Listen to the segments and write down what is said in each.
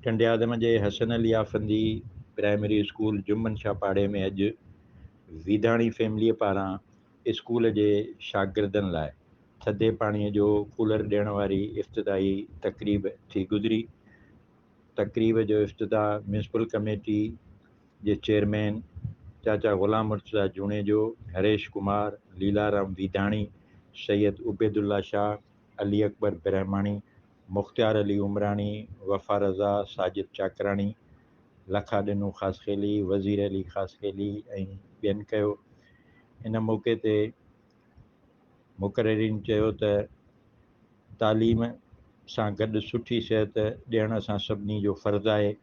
ٽنڊي آدم جي حسن Ali Effendi primary school Juman Shah پاڙي ۾ اڄ ويڌاڻي فيمليء پاران اسڪول جي شاگردن لاء ٿڌي پاڻيء جو ڪولر ڏيڻ واري افتتاحي تقريب ٿي گذري. تقريب جو افتتاح ميونسپل ڪميٽي جي چيئرمين چاچا غلام مرتضيٰ جوڻيجو، هريش ڪمار، ليلارام ويڌاڻي، سيد عبيدالله شاهه، علي اڪبر برهماڻي، مختيار علي عمراڻي، وفا رضا، ساجد چاڪراڻي، لکا ڏنو خاصخيلي، وزير علي خاصخيلي ۽ ٻين ڪيو. ان موقعي تي مقررين چيو ته تعليم سان گڏ سٺي صحت ڏيڻ اسان سڀني جو فرض آهي.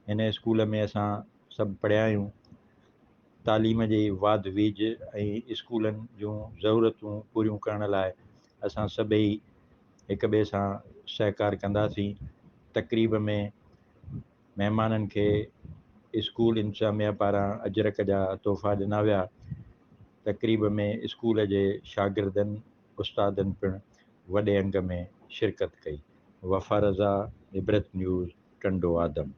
هن اسڪول ۾ اسان سڀ پڙهيا آهيون. تعليم جي واڌ ويجهه ۽ اسڪولن جون ضرورتون پوريون ڪرڻ لاء اسان سڀئي هڪ ٻئي سان سهڪار ڪنداسين. تقريب ۾ مهمانن کي اسڪول انتظاميا پاران اجرڪ جا تحفا ڏنا ويا. تقريب ۾ اسڪول جي شاگردن، استادن پڻ وڏي انگ ۾ شرڪت ڪئي. وفا رضا، عبرت نيوز، ٽنڊو آدم.